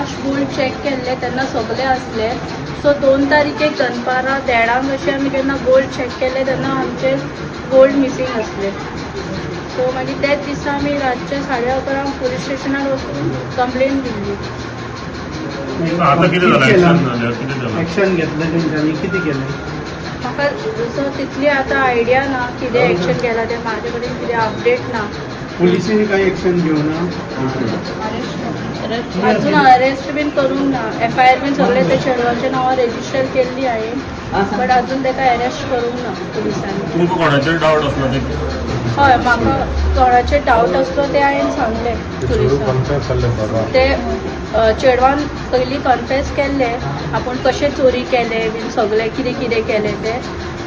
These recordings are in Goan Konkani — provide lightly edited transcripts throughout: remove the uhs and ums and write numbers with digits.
लास्ट गोल्ड चॅक केल्ले तेन्ना सगळे आसले. सो 2 तारखेक दनपारां देडांक अशें आमी जेन्ना गोल्ड चॅक केले तेन्ना आमचे गोल्ड मिसींग आसले. सो मागीर त्याच दिसा आमी रातचे 11:30 पुलीस स्टेशनार वचून कंप्लेन दिल्ली. आता कितें जालां? एक्शन जाल्यार कितें जालां? एक्शन घेतलें तेंच्यांनी? कितें केलें? म्हाका सो तितली आतां आयडिया ना कितें एक्शन केलां तें. म्हाजे कडेन कितें अपडेट ना. पुलिसांनी काय एक्शन घेवना? अजून अरेस्ट बीन करूंक ना. एफआयआर बीन सगळे ते चेडवाच्या नांवार रेजिस्टर केल्ली हांवें, बट अजून ताका अरेस्ट करूंक ना पुलिसांनी. तुमकां कोणाचेर डावट आसलो ते? हय, म्हाका कोणाचेर डावट आसलो ते हांवें सांगलें पुलिसांक. ते चेडवान पयलीं कन्फेस केल्ले आपूण कशें चोरी केले बीन सगळें कितें कितें केलें तें.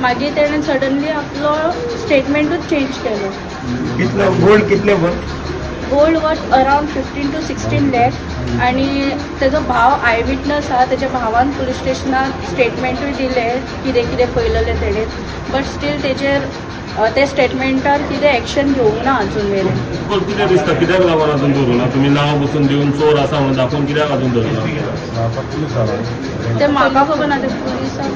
मागीर तेणें सडनली आपलो स्टेटमेंटूच चेंज केलो. कितलो गोल्ड, कितले? Gold worth around 15 to 16 lakh आणि तेजो भाव I witness आहा. तेच्या भावान पुलीस स्टेशनार स्टेटमेंटूय दिले कितें कितें पळयलेलें तेणें, बट स्टील तेजेर ते स्टेटमेंटार कितें एक्शन घेवंक ना अजून मेरेन. तुमकां कितें दिसता, कित्याक लागून अजून धरूना? तुमी नांव बसून दिवन चोर आसा म्हणून दाखोवन कित्याक अजून धरूना? ते म्हाका खबर ना, ते पुलिसांक.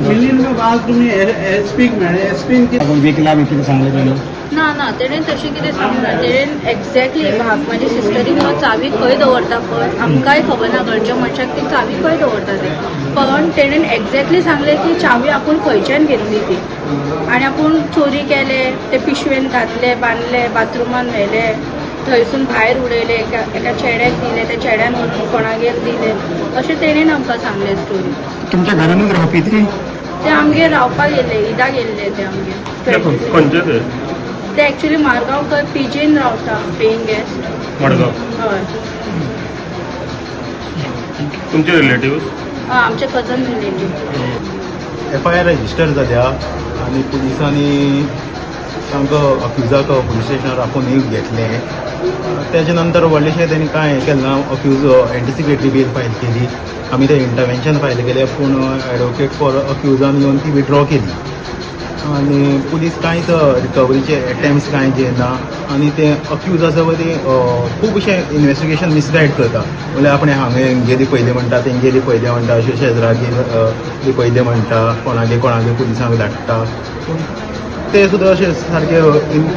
मिलिंद बाब, आज तुमी एस पीक मेळ्ळे, एस पीन विकला बी कितें सांगलें तेणी? ना ना, तेणें तशें कितें सांगना. तेणें एक्झॅक्टली म्हाजी सिस्टरीन चावी खंय दवरता पळय आमकांय खबर ना, घरच्या मनशाक ती चावी खंय दवरता ते. पण तेणें एक्झॅक्टली सांगलें की चावी आपूण खंयच्यान घेतली ती आनी आपूण चोरी केले ते पिशवेन घातले, बांदले, बाथरुमान व्हेले, थंयसून भायर उडयले, एका एका चेड्याक दिले, त्या चेड्यान व्हरून कोणागेर दिले, अशें तेणेन आमकां सांगलें स्टोरी. तुमच्या घरानूच रावपी ती? ते आमगेर रावपाक गेल्ले, ईदाक गेल्ले ते आमगेर. खंयचे ते? ते एक्चुली मारगांव खंय पीजीन रावता, पेईंग गेस्ट. मडगांव? हय. तुमचे रिलेटिव्ह? हय, आमचे cousin relative. एफआयआर रजिस्टर जाल्या आनी पुलिसांनी तांकां अक्युजाक पुलीस स्टेशनार आपोवन एक घेतलें. तेजे नंतर व्हडलेशें तेणी कांय हें केलें ना. अक्यूज एंटिसिपेटरी बेल फायल केली. आमी तें इंटरवेन्शन फायल केलें, पूण एडवोकेट फॉर अक्युजान येवन ती विड्रॉ केली आनी पुलीस कांयच रिकवरीचे एटेम्प्ट्स कांय घेयना. आनी ते अक्यूज आसा पळय ते खुबशें इन्वेस्टिगेशन मिसगायड करता. म्हणल्यार आपणें हांगा हेंगेली पयलें म्हणटा, तेंगेली पयलें म्हणटा, अशें शेजरागेर लिपयलें म्हणटा, कोणागे कोणागे पुलिसांक धाडटा, पूण ते सुद्दां अशें सारकें इन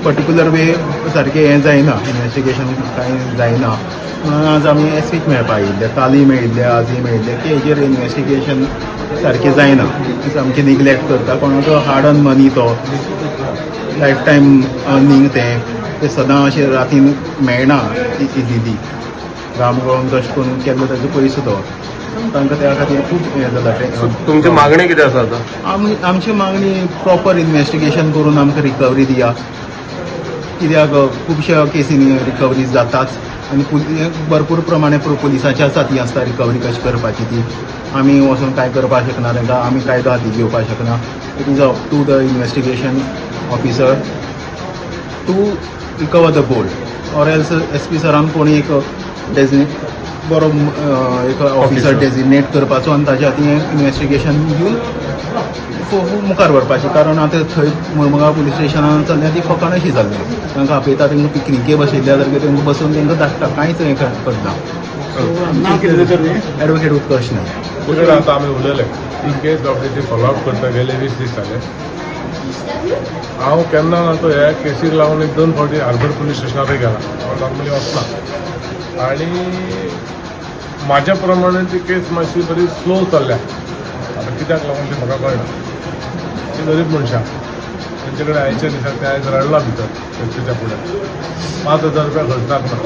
पर्टिक्युलर वे सारकें हें जायना, इन्वेस्टिगेशन कांय जायना. म्हणून आज आमी एस पीक मेळपा आयिल्ले, कालूय मेळिल्ले, आजूय मेळिल्ले, की हेजेर इन्वेस्टिगेशन सारकें जायना, सामकें निग्लेक्ट करता. कोणाचो हार्ड अर्न मनी, तो लायफ टायम अर्निंग, तें तें सदां अशें रातीन मेळना इजिली. घाम गळोवन कश्ट करून केल्लो ताजो पयसो तो तांकां, त्या खातीर खूब हें जाला. तुमची मागणी कितें आसा आतां? आमी आमची मागणी, प्रॉपर इन्वेस्टिगेशन करून आमकां रिकवरी दिया. कित्याक खुबश्या केसींनी रिकवरी जाताच आनी भरपूर प्रमाणे पुलिसाच्या आसा ती आसता रिकवरी कशी करपाची ती. आमी वचून कांय करपाक शकना तांकां, आमी कायदो हाती घेवपाक शकना. It is up to the investigation officer to recover the gold or else SP सरान कोणी एक डेजिग्नेट बरो एक ऑफिसर डेजिग्नेट करपाचो आनी ताच्या हाती इन्वेस्टिगेशन दिवन मुखार व्हरपाची. कारण आतां थंय मुरमुगांव पुलीस स्टेशनान चल्ल्या ती फकाणां अशी जाल्ली. तांकां आपयता, तांकां पिकनिके बसयल्ल्या सारकें तांकां बसोवन तांकां धाडटा, कांयच हें करना. नांव कितें तर हें? एडवोकेट उत्कर्ष नायक. उलयले आतां आमी उलयले. ही केस बाबतीची फॉलोअप करता गेले 20 दीस जाले. हांव केन्ना ना तो ह्या केसीक लागून एक दोन फावटी हार्बर पुलीस स्टेशनारय गेला. हांव नॉर्मली वचना आनी म्हाज्या प्रमाणे ती केस मातशी बरी स्लो चल्ल्या. आतां कित्याक लागून ती म्हाका कळना. ती गरीब मनशां, तेंचे कडेन आयच्या दिसा ते आयज रडला भितर एसपीच्या फुडें. 5,000 रुपया खर्चाक ना,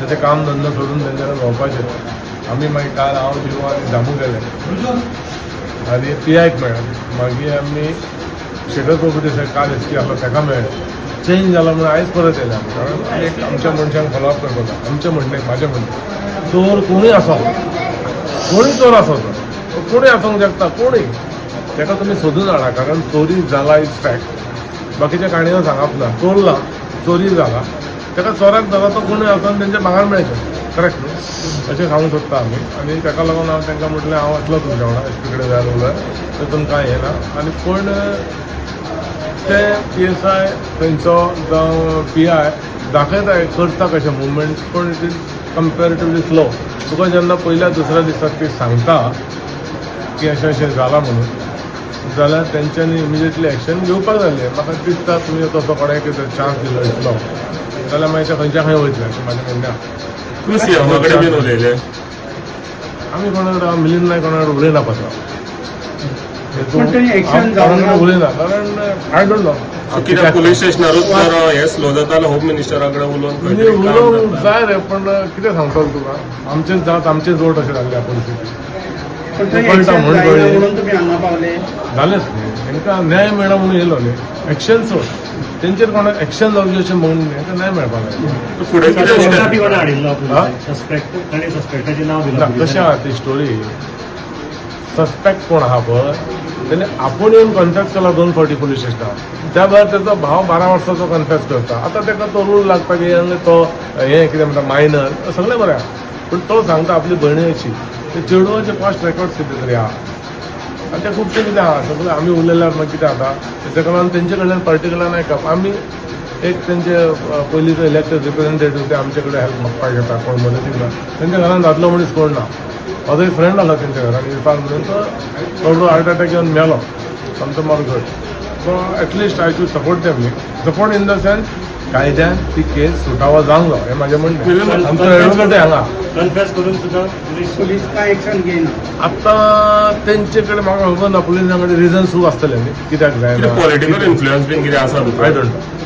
तेचें काम धंदो सोडून तेंच्यानी भोंवपाचें. आमी मागीर काल हांव, दिवो आनी दामू गेले आनी पी आयक मेळ्ळें. मागीर आमी शेखर प्रभू देसाय काल एस पी आसलो ताका मेळ्ळें. चेंज जाला म्हणून आयज परत येयले आमी, कारण एक आमच्या मनशांक फॉलोअप करपाक जाय. आमचें म्हणणें, म्हाजें म्हणणें, चोर कोणूय आसो, कोणूय चोर आसो, तो कोणूय आसूंक शकता, कोणूय, ताका तुमी सोदून हाडा. कारण चोरी जाला is fact, बाकीच्या काणयो सांगप ना. चोरला, चोरी जाला, ताका चोराक जाला, तो कोणूय आसून तेंच्या भांगर मेळचें, करेक्ट न्हू, अशें सांगूंक सोदता आमी. आनी ताका लागून हांव तांकां म्हटलें, हांव वतलो तुमच्या वांगडा, एस पी कडेन जाय उलय, तितून कांय हें ना. आनी पूण ते पी एस I थंयचो जावं पी I. दाखयता, करता कशें मुवमेंट, पूण it is comparatively slow. तुका जेन्ना पयल्या दुसऱ्या दिसा ती सांगता की अशें अशें जालां म्हणून, जाल्यार तेंच्यांनी इमिजिएटली एक्शन घेवपाक जाय. म्हाका दिसता तुमी तसो कोणाक चान्स दिलो इतलो जाल्यार मागीर ते खंयच्या खंय वयतले अशें म्हाजें म्हणणें आहा. तुमी सीएमा कडेन बीन उलयले? आमी कोणा कडेन, मिलिंद नायक कोणा कडेन उलयना पासो. पण तेणी action जावंक ना. उलयना कारण I don't know. कित्याक पुलीस स्टेशनारूच जर हे स्लो जाता जाल्यार होम मिनिस्टरा कडेन उलोवन म्हणजे खंय तरी काम उलोवंक जाता. जाय रे, पण कितें सांगतलो तुका, आमचेच जात आमचेच वोट अशें जाल्ल्या परिस्थिती. पण थंय कळटा एक्शन म्हूण जायना कळ्ळें. म्हणून तुमी हांगा पावले. जालेंच न्ही, तांकां न्याय मेळना म्हणून येयलो न्ही. एक्शन सोड, तेंचेर कोणाक एक्शन जावची अशें म्हणून तांकां न्याय मेळपाक जाय. फुडें कितें सस्पेक्टा step? बी कोणा हाडिल्लो? हा? सस्पेक्ट, ताणें सस्पेक्टाचें नांव ना, दिलां? कशें आहा ती स्टोरी, सस्पेक्ट कोण आहा पळय, तेणे आपूण येवन कन्फेस केला दोन फावटी पुलीस स्टेशनार. त्या भायर तेजो भाव 12 वर्साचो कन्फेस करता. आतां तेका तो रूल लागता की आनी तो हें कितें म्हणटा मायनर, सगळें बरें आहा, पूण तो सांगता आपली भयणी अशी, ते चेडवाचे पास्ट रेकॉर्ड्स कितें तरी आहा आनी ते खुबशें कितें आहा. सगळें आमी उलयल्यार मागीर कितें जाता, तेका लागून तेंचे कडल्यान पर्टिक्युलर आयकप. आमी एक तेंचे पयलींचो इलेक्टेड रिप्रेझेंटेटीव, ते आमचे कडेन हेल्प मागपाक येता कोण मदतीक ना. तेंच्या घरान दादलो मनीस कोण ना. म्हजो एक फ्रेंड आसलो तेंच्या घरान, इरफान म्हणून, तो थोडो हार्ट अटॅक येवन मेलो आमचो मरगट. So at least I should support them न्ही, सपोर्ट इन the sense कायद्यान ती केस सुटावो जावंक जाय हें म्हाजें म्हणणें. आमचो एडवोकेट हांगा. कन्फेस करून सुद्दां पुलीस पुलीस काय एक्शन घेयना? आतां तेंचे कडेन म्हाका खबर ना, पुलिसां कडेन रिजन खूब आसतले न्ही कित्याक जायना. पॉलिटिकल इन्फ्लुएन्स बीन कितें आसा I भितर? Don't know.